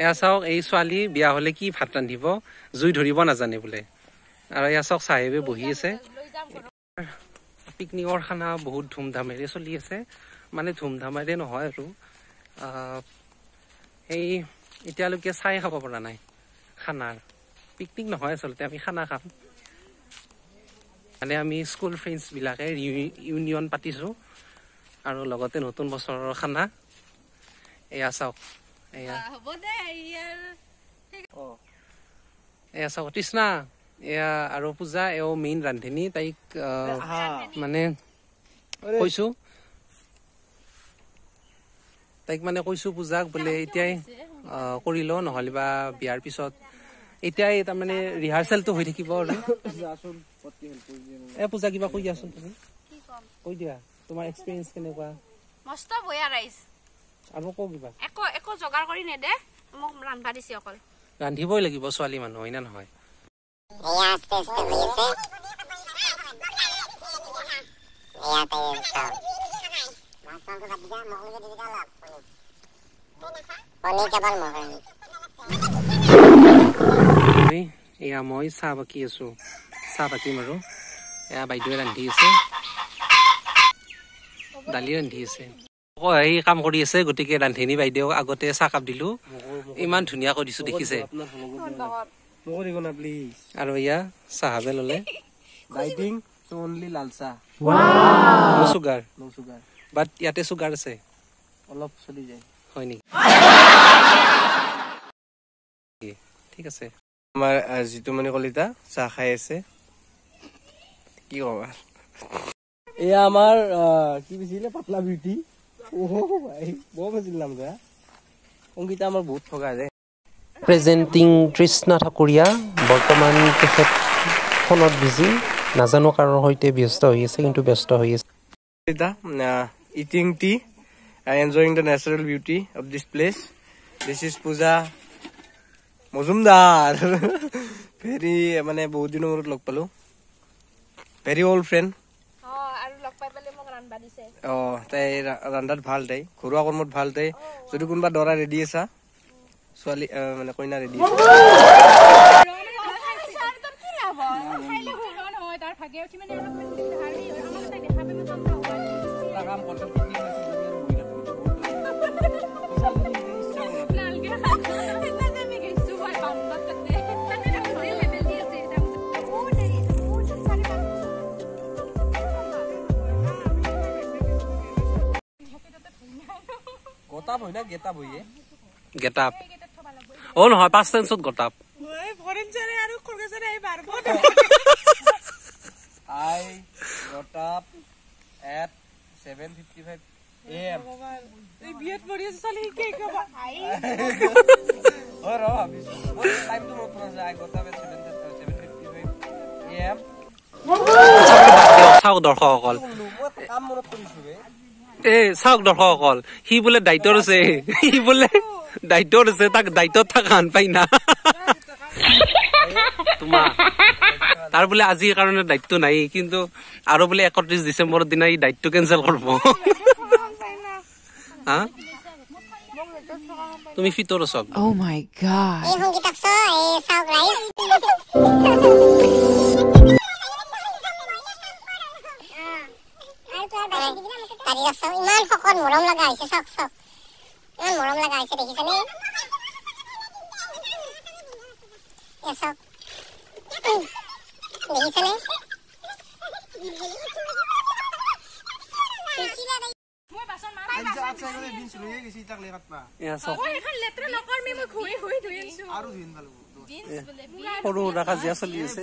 এয়া চাওক, এই ছোৱালী বিয়া হলে কি ভাত ৰান্ধিব, জুই ধৰিব নাজানে বোলে। আৰু এয়া চাওক, চাহেবে বহি আছে। পিকনিকৰ খানা বহুত ধুমধামেৰে চলি আছে, মানে ধুমধামেৰে নহয় আৰু এই এতিয়ালৈকে চাই খাব পৰা নাই। খানাৰ পিকনিক নহয় আচলতে, আমি খানা খাম। মানে আমি স্কুল ফ্ৰেণ্ডছবিলাকে ৰিইউনিয়ন পাতিছোঁ আৰু লগতে নতুন বছৰৰ খানা। এয়া চাওক, এয়া এয়া চাওক তৃষ্ণা, এয়া আৰু পূজা, এওঁ মেইন ৰান্ধনী। তাইক মানে কৈছো, তাইক মানে কৈছো পূজাক বোলে এতিয়াই কৰি ল, নহ'লে বা বিয়াৰ পিছত এতিয়াই তাৰমানে ৰিহাৰ্চেলটো হৈ থাকিব। আৰু এ পূজা কিবা কৈ দিয়াচোন, তুমি কৈ দিয়া তোমাৰ এক্সপিৰিয়েঞ্চ কেনেকুৱা। মস্ত বয়া ৰাইজ। আৰু কওঁ কিবা? একো একো যোগাৰ কৰি নেদে, মোক ৰান্ধবা দিছে অকল। ৰান্ধিবই লাগিব ছোৱালী মানুহ, হয় না নহয়? এয়া মই চাহ বাকি আছো, চাহ বাকিম আৰু। এয়া বাইদেৱে ৰান্ধি আছে, দালি ৰান্ধি আছে, এই কাম কৰি আছে। গতিকে ৰান্ধনী বাইদেউ আগতে চাহকাপ দিলো, ইমান ধুনীয়াকৈ দিছো, দেখিছে। আৰু এয়া চাহাবে ললে। বাট ইয়াতে চুগাৰ আছে অলপ, চলি যায় হয় নেকি? ঠিক আছে। আমাৰ জিতুমণি কলিতা চাহ খাই আছে, কি ক'বা। এয়া আমাৰ কি কৈছিলে, পাতলা বিউটি। ভাই বৰ ভাজিল নাম দা। অংকিতা আমাৰ বহুত ঠগা যায়। প্ৰেজেণ্টিং তৃষ্ণা ঠাকুৰীয়া, বৰ্তমান তেখেত ফোনত বিজি, নাজানো কাৰৰ সৈতে ব্যস্ত হৈ আছে, কিন্তু ব্যস্ত হৈ আছে। Eating tea and enjoying the natural beauty of this place. This is Puja Majumdar. Very মানে বহুত দিনৰ মূৰত লগ পালো, ভেৰি অল্ড ফ্ৰেণ্ড। অ, তাই ৰান্ধাত ভাল, তাই ঘৰুৱা কৰ্মত ভাল। তাই যদি কোনোবা দৰা ৰেডি আছা, ছোৱালী মানে কইনা ৰেডি আছে। গতাপ হয় না গেটাপ হয়? গেটাপ অ নহয়, পাঁচ টেন্সত গতাপ। I got up at 7:55 a.m. বিয়াত পঢ়ি আছে ছোৱালী কি ক'বা? অ ৰ ভাবিছো, মই টাইমটো মনত পৰা নাছিল। I got up at 7:55 a.m. চাওক দৰ্শকসকল, মই কাম মনত কৰিছো বে। এ চাওক দৰ্শকসকল, সি বোলে দায়িত্বত আছে, সি বোলে দায়িত্বত আছে, তাক দায়িত্বত থকা আন পাই না তোমাৰ। তাৰ বোলে আজিৰ কাৰণে দায়িত্ব নাই, কিন্তু আৰু বোলে 31 ডিচেম্বৰৰ দিনা ই দায়িত্ব কেনচেল কৰিব। হা, তুমি ফিটৰ চব। Oh my god. এই সংগীতাক চ, এই চাওক ৰাইজ। ইমান শকত মৰম লগা হৈছে, চাওক চাওক, ইমান মৰম লগা হৈছে, দেখিছেনে? চাওক, দেখিছেনে? সৰু সুৰা কাজিয়া চলি আছে।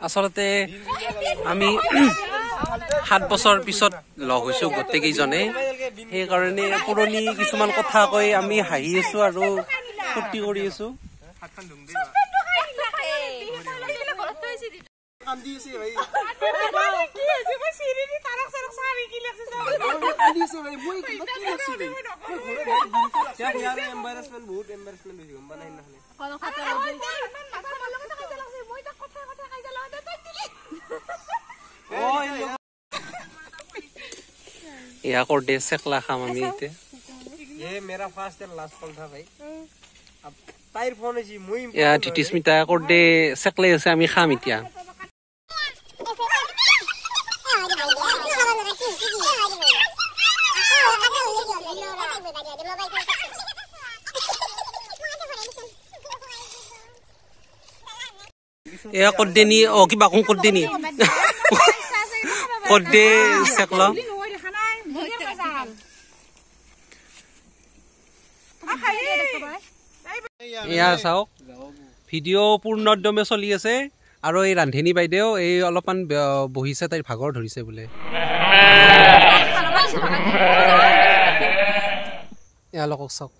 আচলতে আমি 7 বছৰ পিছত লগ হৈছো গোটেইকেইজনে, সেইকাৰণে পুৰণি কিছুমান কথা কৈ আমি হাঁহি আছো আৰু ফূৰ্তি কৰি আছো। এয়া কৰদে চেকলা খাম আমি এতিয়া। ये मेरा फर्स्ट एंड लास्ट कॉल था भाई। अब তাইৰ ফোন হৈছে মই। এয়া ধীতিস্মিতা কৰদে চেকলাই আছে, আমি খাম এতিয়া। এয়া কৰদে নি অ কিবা কওঁ কৰদে নি কৰদে চেকলা। এয়া চাওক ভিডিঅ' পূৰ্ণোদ্যমে চলি আছে। আৰু এই ৰান্ধনী বাইদেউ এই অলপমান বহিছে, তাইৰ ভাগৰ ধৰিছে বোলে। এওঁলোকক চাওক।